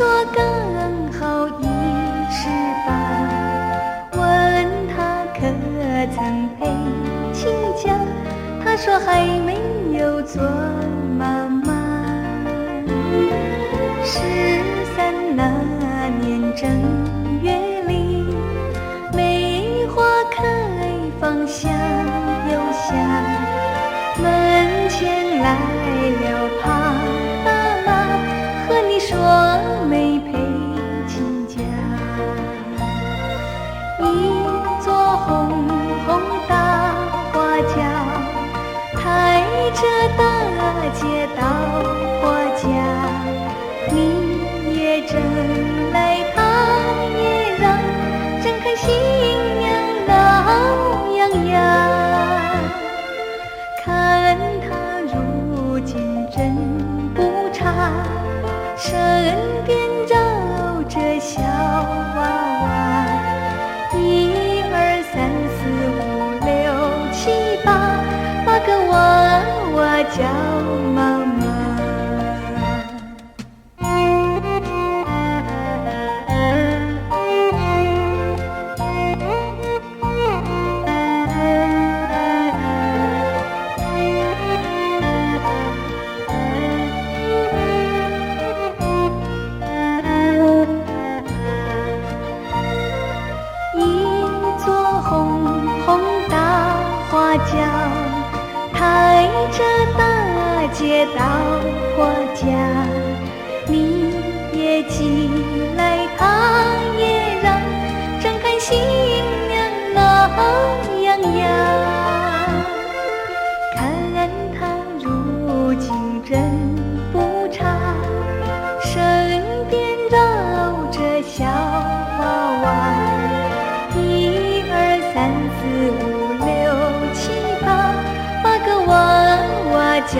說剛好18，問他可曾陪親家，他說還沒有做媽媽。13那年正月裡，梅花開放香又香，門前來了胖大媽，和你說沒陪親家。一座紅紅大花轎，抬著大姐到婆家，你也爭來他也讓，正看新娘鬧洋洋。看她如今真不差，身邊繞著小娃娃，一二三四五六七八，八個娃娃叫媽媽。一座紅紅大花轎，抬著大姐到婆家，你也擠來他也讓，正看新娘鬧洋洋。看她如今真不差，身邊繞著小娃娃，一二三四五六七八，八個娃娃叫